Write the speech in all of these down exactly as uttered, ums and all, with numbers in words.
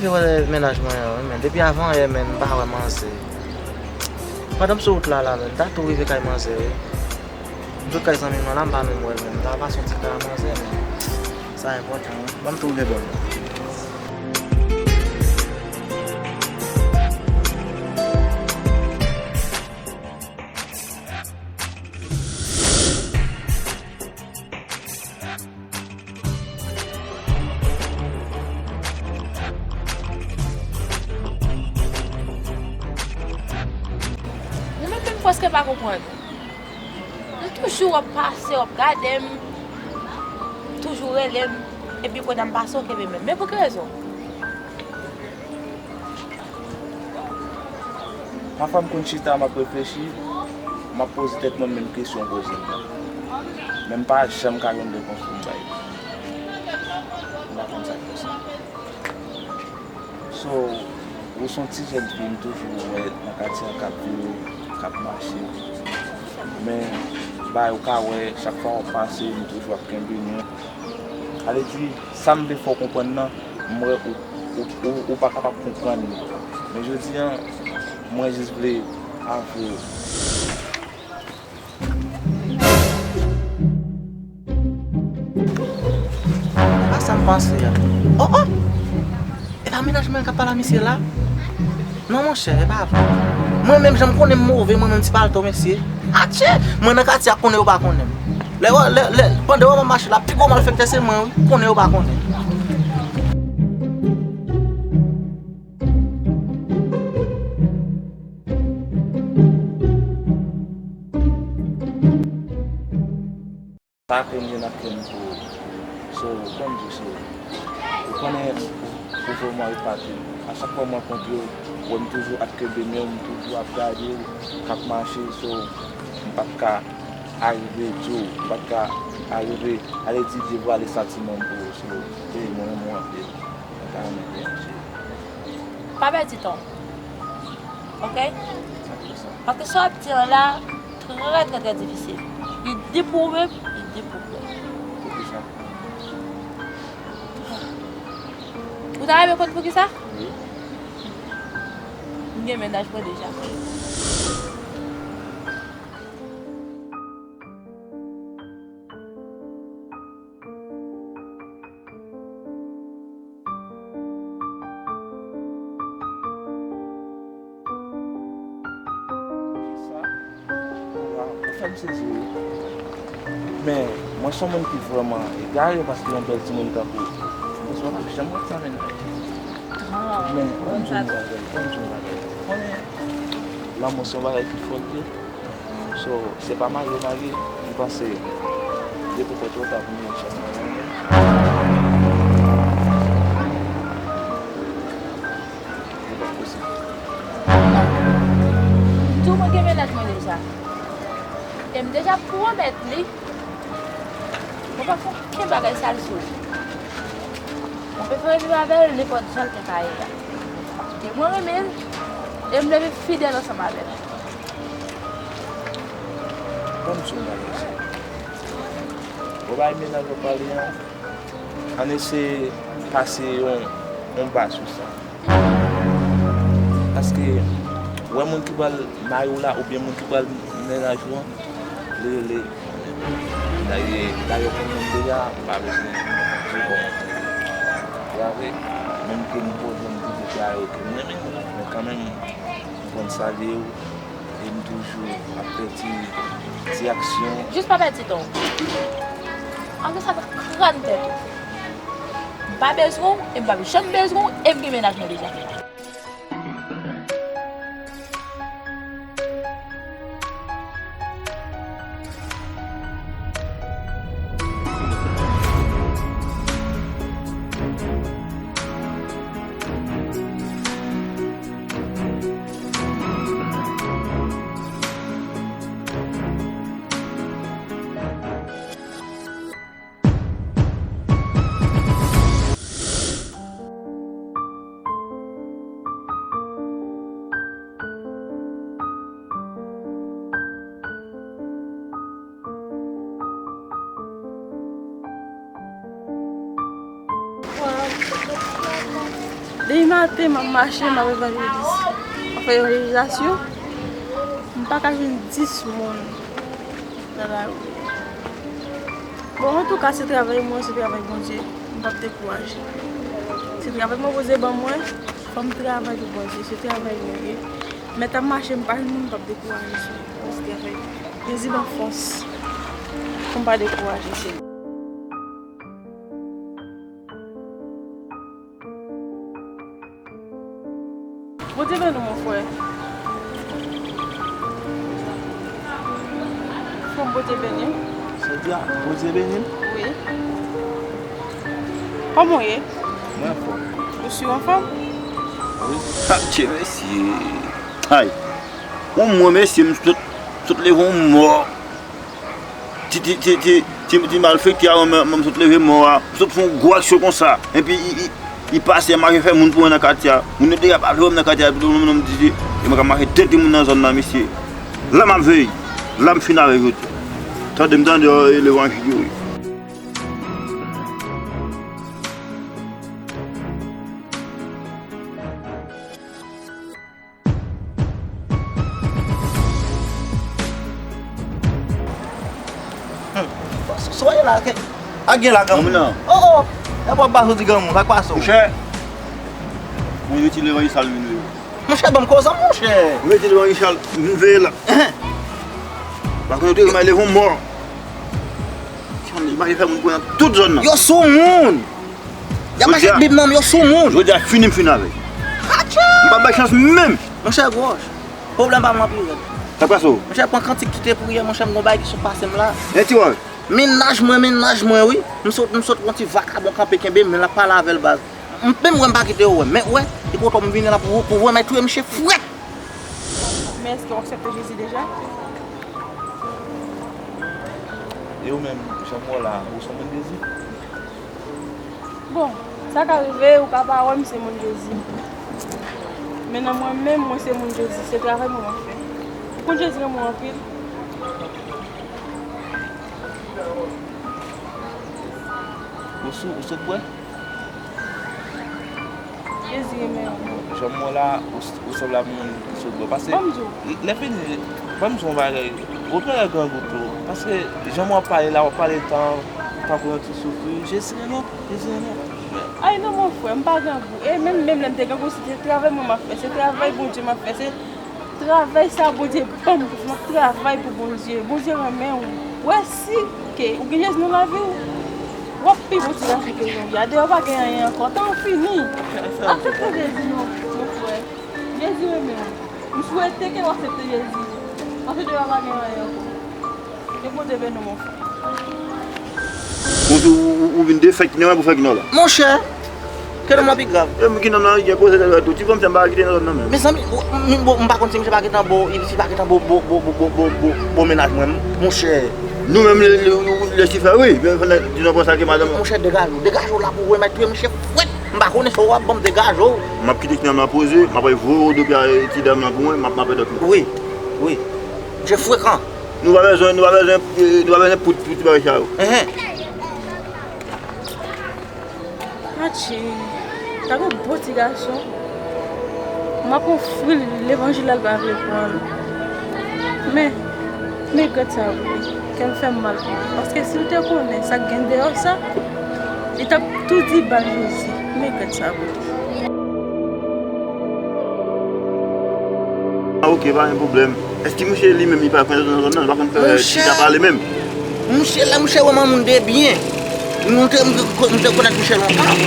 Wè mennaj mwen an, wi, men depi avan yè, men m pa wè manzè. Pandan m sou wout la, la, men m ta tou rive kay manzè, wi. M sot kay zanmi mwen la, m pa menm wè l, men m ta pase yon ti kay manzè, men sa enpòtan, wi. Ban m tou rive bò l. Mwen menm, menm prèske pa konprann. M toujou w ap pase, w ap gade m, toujou rele m, epi kounye a m pase w kenbe men m. Men pou ki rezon? Pafwa m konn chita, m ap reflechi, m ap poze tèt mwen menm kesyon w poze m nan. Men m pa janm ka jwenn repons pou m bay. M pa konn sa k fè sa. So, ou se yon ti jèn fi, m toujou wè nan katye a k ap viv, k ap mache. Men, bagay ou ka wè, chak fwa w ap pase, m toujou ap kenbe men w. Sa vle di, sa m vle fè w konprann nan, m wè ou, ou, ou, ou pa kapab konprann li. Men jodi a, mwen jis vle avwe w. E pa sa m panse a. Oh, oh! E pa mennaj mwen k ap pale a misye la? Non, monchè, e pa vre. Mwen menm, jan m konnen m move, mwen menm ti palto, mesye. Atchè! Mwen nan katye a, konnen yo pa konnen m. Lè, lè, lè, pandan yo wè m ap mache la, pi gwo malfektè se mwen, wi. Konnen yo pa konnen. Sa ke m gen nan kè m pou ou. So, kòm di w, se, ou konnen, ou, ou vrèman epate m. A chak fwa m rankontre w, ou wè m toujou ap kenbe men w, m toujou ap gade w, k ap mache, so, m pa t ka arive di w, m pa t ka arive, ale di, devwale santiman m pou ou, so, baby, mwen renmen w anpil. Mwen ta renmen deyanje. Pa pèdi tan w. Ok? Paske sa w ap di an la, trè, trè, trè difisil. Li di pou ou menm, li di pou mwen. Poukisa? Ou ta renmen konn poukisa? Wi. M gen mennaj mwen deja. Sa? Waw, ou fè m sezi, wi. Men, mwen se yon moun ki vrèman egare paske yon bèl timoun tankou ou, mwen pa janm wè sa, men. Men, ban m di w yon bagay, ban m di w yon bagay. Konnen, lanmou se yon bagay ki fò, li ye. So, se pa mare w mare, m panse, depi w fè twò ta pou mwen, chans mwen genyen. Li pa posib. Non. M di w mwen gen mennaj mwen deja. E m deja pwomèt li, mwen p ap fè okenn bagay sal sou li. Mwen prefere viv avè l nenpòt jan l te ka ye a. Paske mwen renmen l, e m vle viv fidèl ansanm avè l. Ban m di w yon bagay, cheri. Ou bay mennaj w ap pale an, ann eseye pase yon, yon ba sou sa. Paske, ou wè moun ki pral mari w la, oubyen moun ki pral mennaj ou an, li rele, dayè, dayè w konnen l deja, ou pa bezwen di kòman l rele. Ou pa vre? Menm ke m poze m toujou dayè ke m renmen w, men kanmenm, m konn salye w. E m toujou ap fè ti, ti aksyon. Jis pa pèdi tan w. Ann fè sa nan kràn tèt ou. M pa bezwen w, e m p ap janm bezwen w, e m gen mennaj mwen deja. Maten, m ap mache, m ap evanjelize. M ap fè evanjelizasyon. M pa ka jwenn dis moun nan lari. Bon, antouka, se travay mwen, se travay Bondye. M p ap dekouraje. Se travay mwen poze ban mwen, fò m travay pou Bondye. Se travay mwen ye. Mèt ap mache, m pa jwenn moun, m p ap dekouraje. Se travay. Jezi ban fòs pou m pa dekouraje, Senyè. Bondye beni w, mon frè. Frè m, Bondye beni w. Sandra, Bondye beni w. Wi. Kòman w ye? Mwen anfòm. Ou si w anfòm? Wi. Adye, mesye. Ay. Bon, mwen, mesye, m sot, sot leve yon mò. Ti, ti, ti, ti, ti, ti malfektè a, mwen, mwen, mwen sot leve mò a. M sot fè yon gwo aksyon konsa. Epi, i, i, i pase, mache fè moun pou mwen nan katye a. Moun yo deja pa vle wè m nan katye a, epi mwen, mwen, mwen di, e mwen ka mache tete moun nan zòn nan, mesye. La m ap veye. La m fin avè yo tou. Tande m tande, e levanjil yo, wi. Hmm. Soyez là, ok. A gen la, granmoun. Granmoun nan. Oh, oh. E pa ba soti granmoun, sa k pase w? Monchè, mwen retire levanjil sa l vin veye. Monchè, ban m koze, monchè. Mwen retire levanjil sa l vin veye la. Ehe. Pa konn tou, mwen leve yon mò. Li mache fè moun pran tout zòn nan. Yo sou moun. Y ap mache ak Bib nan men yo sou moun. Jodi a fini m fin avè l. Atchè! M pa bay chans menm. Monchè Gwòch, pwoblèm pa m anpil. Sa k pase w? Monchè, pran kantik kite priyè, monchè, m gon bagay ki sot pase m la. Yon ti wòch. Mennaj mwen, mennaj mwen, wi. M sot, m sot wè yon ti vakabon kanpe kenbe m, men l ap pale avè l, baz. M menm wè m pa kite yo wè m. Men wè, depi w wè m vini la pou, pou wè m touye misye frèt. Men èske w aksepte Jezi deja? E ou menm, jan m wè w la, ou se yon moun Jezi? Bon, sa ka rive, ou ka pa wè m se moun Jezi. Men nan mwen menm, mwen se moun Jezi. Se travay mwen m ap fè. Ou konn Jezi renmen w anpil. Ou sou, ou sot bwè? Jezi renmen w. Jan m wè w la, ou, ou sanble ak moun ki sot bwè. Paske, lè fini, ban m di w yon bagay. Ou twò grangou tou. Paske, jan w ap pale la, w ap pale tan, tankou yon ti soufri. Jezi renmen w, Jezi renmen w. Ay non, mon frè, m pa grangou. E menm, menm lè m te grangou, se te travay mwen m ap fè. Se travay Bondye m ap fè. Se travay sa Bondye ban m pou fè, m ap travay pou Bondye. Bondye renmen w. W wè si ke ou gen Jezi nan lavi w, w ap pi bon ti gason ke w ye a. Deyò pa gen anyen ankò. Tan w fini. Aksepte Jezi non, mon frè. Jezi renmen w. M swete ke w aksepte Jezi. Paske deyò pa gen anyen ankò. Ke Bondye beni w, mon frè. Ou, ou, ou, ou vin defèt ki nò pou fè ki nò la. Monchè, ke nonm lan pi grav. E m ki nonm lan gen koze tèt tou. Ti fanm sa m pa kite nan zòn nan menm. Mezanmi, ou, m, bon, m pa konn si misye pa gentan bo, si pa gentan bo, bo, bo mennaj mwen, monchè. Nou menm, lè, lè, lè, lè si fè, wi. Men, fè di nou konsa ke madanm. Monchè, degaje w, degaje w la pou wè, m ap touye misye frèt. M pa konnen sa w ap ban m, degaje w. M ap kite ti nonm lan poze, m ap voye w do pye a, ti dam lan pou mwen, m ap, m ap dòmi. Wi, wi. Misye frekan. Nou pa bezwen, nou pa bezwen, eh, nou pa bezwen poud pou ti bagay sa yo. Enhen. Atchi, gade yon bon ti gason. M ap ofri l levanjil la, l pa vle pran l. Men, men gad sa pou li. Kè m fè m mal pou li. Paske si l te konnen sa k gen deyò sa, li t ap tou di ba Jezi. Men gad sa pou li. Ah, ok, pa gen pwoblèm. Èske misye li menm li pa konn nan zòn nan, li pa konn fè chita pale menm? Monchè, lè monchè wè m an moun de byen. Nou te, m te, m te konèt misye lontan.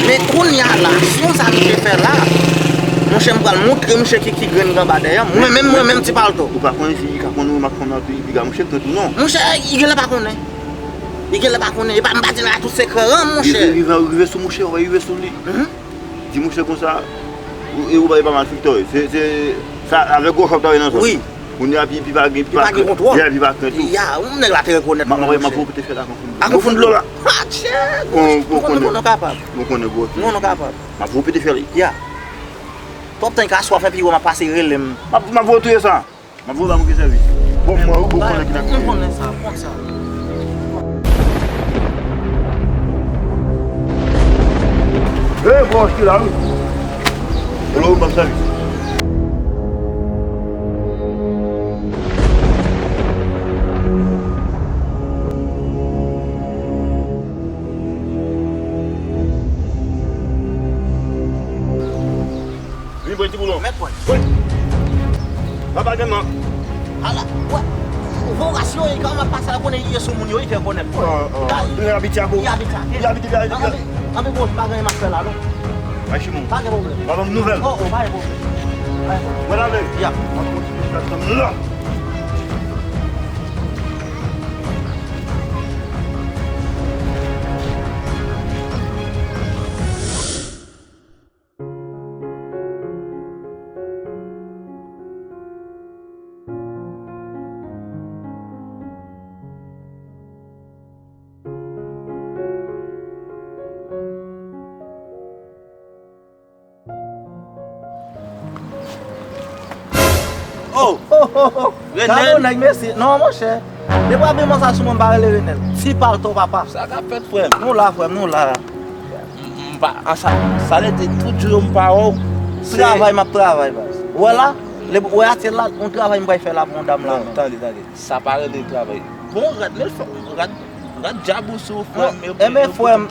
Men kounye a la, si yon sa misye fè la, monchè, m pral montre misye ki, ki grenn ganba dèyè m. Mwen menm, mwen menm, Ti Palto. Ou pa konnen si li ka konn ou, m ap konn anpil piga monchè k tou non. Monchè, li genlè pa konnen. Li genlè pa konnen. E pa, m pa di la tout sekrè an, monchè. Rive, rive, rive sou monchè, ou va rive sou li. Di monchè konsa, ou, e ou pa, e pa malfektè, wi. Se, se, sa, avèk gwo chòp ta nan zòn. Wi. Kounye a, pi, pi pa gen, pi pa gen kontwòl. Ya, pi pa gen tou. Ya, yon nèg la te rekonèt mwen, monchè. M ap pote fè la konfonn dlo. A konfonn dlo la. Atchè! Bon, bon, konnen. Non, non, kapab. Bon, konnen gwo. Non, non, kapab. M ap pote fè li. Ya. Twòp tan ka swa fè pi wè m ap pase rele m. M ap, m ap voye touye sa. M ap voye ba moun ki sèvi. Bon, mwen, ou konnen ki nan. Mwen konnen sa, mwen konnen sa. Hey, bòs ki la, wi. Hello, m ap sèvi. Vin pran ti boulon. Mèt mwen. Wi. Papa gen nan. Ala, wè. Vòrasyon, e kòman pase la konnen li ye sou moun yo, li fè konnen. Li abitye ak ou. Li abitye ak ou. Li abitye, li abitye. Anpi, anpi, bon, pa gen anyen m ap fè la, non. Ay, Chimon. Pa gen pwoblèm. Pa ban m nouvèl. Oh, oh, pa gen pwoblèm. Pa gen pwoblèm. Mwen ale. Ya. M ap kontinye fè sa la. Oh! Oh, oh, oh. Renèl? Gade yon nèg, mesye. Non, monchè. Depi w ap vin konsa sou mwen, m pa rele Renèl. Ti palto, papa. Sa k ap fèt, frè m? Nou la, frè m, nou la. M, m pa, a sa, sa lè te tout jou yo m pa wè w. Se travay m ap travay, baz. Ou wè la, lè, ou wè atyèl la, yon travay m pral fè la pou yon dam la. Non, tande, tande. Sa pa rele travay. Bon, rad, men fò, rad, rad djab ou sou, frè m. Enben, frè m,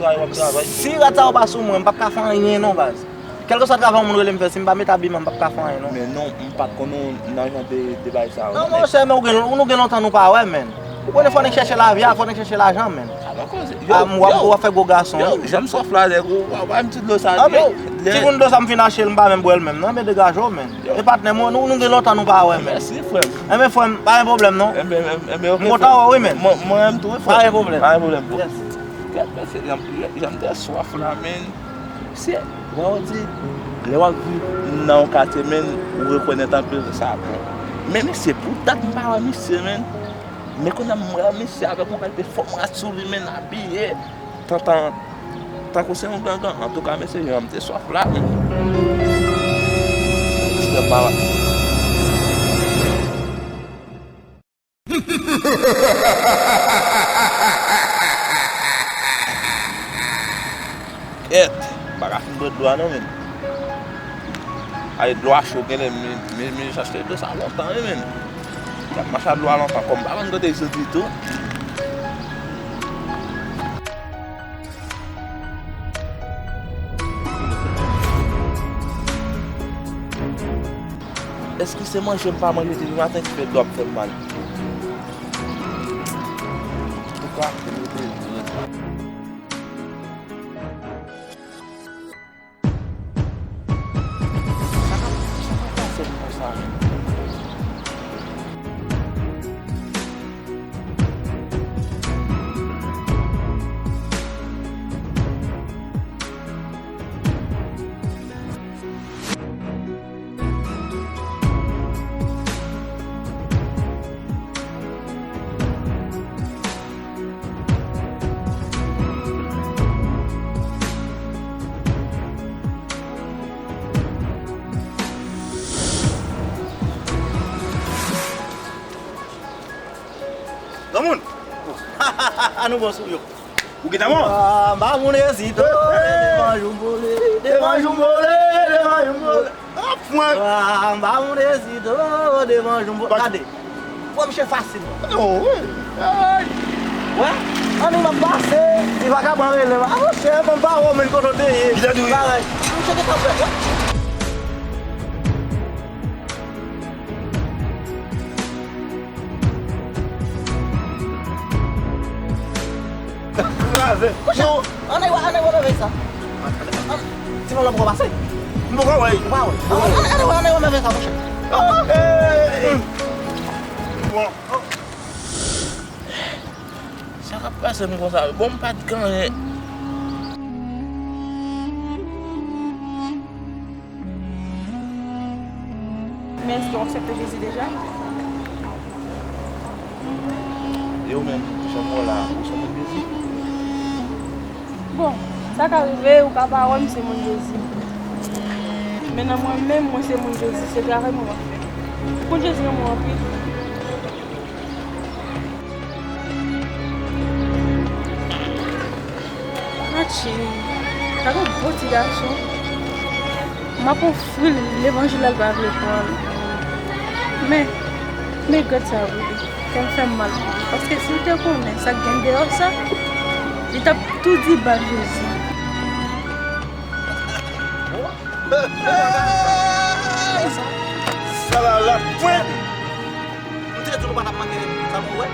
si rad sa yo pa sou mwen, m p ap ka fè anyen non, baz. Kèlkeswa travay yon moun rele m fè, si m pa met abiman, m p ap ka fè anyen non. Men non, m pa t konn ou nan jan de, de bagay sa yo non, men. Non, monchè, men ou gen, nou gen lontan nou pa wè, men. Ou konnen fò nèg chèche lavi a, fò nèg chèche lajan, men. A, m wè w ap fè gwo gason, wi. Yo, jan m swaf la, nèg, ou pa ba m ti dlo sa. Anben, ti goun dlo sa m fin achte l, m pa menm bwè l menm non, men degaje w, men. E patnè m, nou, nou gen lontan nou pa wè, men. Mèsi, frè m. Enben, frè m, pa gen pwoblèm, non. Enben, enben, enben, oke, frè m. M kontan wè w, wi, men. Mwen, mwen menm tou, wi, frè m. Pa gen pwoblèm. Pa gen pwoblèm, bro. Yes. Kèt, mesye, jan, jan m te swaf la, men. Misye, wè w di, lè w ap viv nan yon katye, men, ou rekonèt anpil sa, bon. Men, misye, pou dat m pa wè misye, men. Men kounye a m wè misye avèk yon kalite fòm rad sou li, men, abiye. Tantan, tankou se yon gangan. Antouka, mesye, jan m te swaf la, men. Misye pa la. Kèt, m pa ka fin bwè dlo a non, men. Ay, dlo a cho, genlè, men, men, men, m achte dlo sa lontan, wi, men. M ap mache a dlo a lontan, kòm m pa konn kote l soti tou. Èske se manje m pa manje depi maten ki fè dlo ap fè m mal? Antouka, m rete dlo. Sa k ap, sa k ap pase m konsa menm? Granmoun! Nou bon sou yo. Ou gentan bon? Ah, m pa moun ezite, devan jou m vole, devan jou m vole, devan jou m vole. Ah, pwen. Ah, m pa moun ezite, devan jou m vole. Gade. Pran misye fasil. Non, wi. Ay. Wè? Annik m ap pase, li vakabon rele m. Ah, monchè, bon, m pa wè w, men kote w te ye. Li te di wi. Bagay. Misye te kanpe, wè. Kraze. Monchè, ann al wè, ann al wè mèvèy sa. An, ti fanm lan poko pase. M poko wè. Ou pa wè. Ann, ann, ann al wè, ann al wè mèvèy sa, monchè. Hey. Bon. Sa k ap pase m konsa? Bon, m pa t gen anyen. Men èske w aksepte Jezi deja? E ou menm, jan m wè w la, ou se moun Jezi? Bon, sa ka rive, ou ka pa wè m se moun Jezi. Men nan mwen menm, mwen se moun Jezi, se travay mwen m ap fè. Ou konn Jezi renmen w anpil. Atchim, gade yon bon ti gason. M M ap ofri l levanjil la, l pa vle pran l. Men, men gad sa pou li. Kè m fè m mal pou li. Paske si l te konnen sa k gen deyò sa, li t ap tou di ba Jezi. Sa la la pwen. M te di nou pa t ap manke sa nou wè.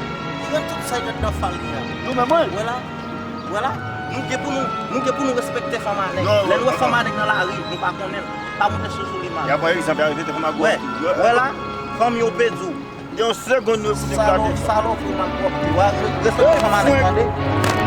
Jwenn tout sa y gen nan fal li a. Nou menm wè. Wè la. Wè la. Nou gen pou nou, nou gen pou nou respekte fanm a nèg. Lè nou wè fanm a nèg nan lari, nou pa konnen l. Pa moute sou sou li mal. Y ap wè egzanp y ap rete fanm a gwo. Wè. Wè la. Fanm yo pe di w. Yon segonn nou pou deklare. Salon, salon pou mal pwòp. Wè, respekte fanm a nèg tande.